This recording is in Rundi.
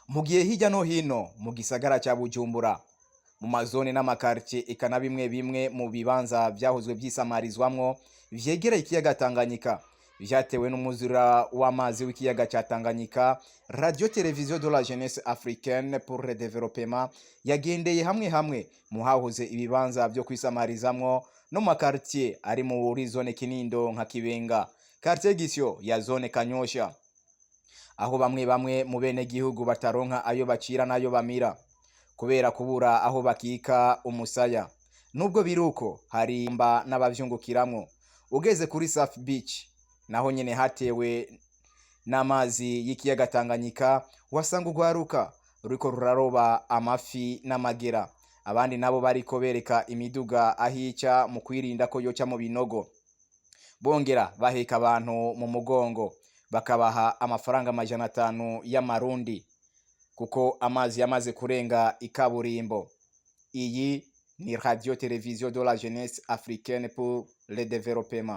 Mu gihe hirya no hino mu gisagara cya Bujumbura, mu mazone n'amakartie, eka na bimwe bimwe mu bibanza vyahozwe vyisamarizwamwo vyegereye ikiyaga Tanganyika vyatewe n'umwuzura w'amazi w'ikiyaga ca Tanganyika, Radio Télévision de la Jeunesse Africaine pour le Développement yagendeye hamwe hamwe mu hahoze ibibanza vyo kwisamarizamwo no mu makartie ari muri zone Kinindo nka Kibenga, quartier Gisyo ya zone Kanyosha, aho bamwe bamwe mu bene gihugu bataronka ayo bacira n'ayo bamira kubera kubura aho bakika umusaya. Nubwo biruko, hari mba n'abavyungukiramwo. Ugeze kuri Safi Beach, naho nyene hatewe n'amazi y'ikiyaga Tanganyika, wasanga urwaruka ruriko ruraroba amafi n'amagera, abandi nabo bariko bereka imiduga ahica mu kwirinda ko yoca mu binogo, bongera baheka abantu mu mugongo, bakabaha amafaranga 500 y'amarundi kuko amazi yamaze kurenga ikaburimbo. Iyi ni Radio Télévision de la Jeunesse Africaine pour le Développement.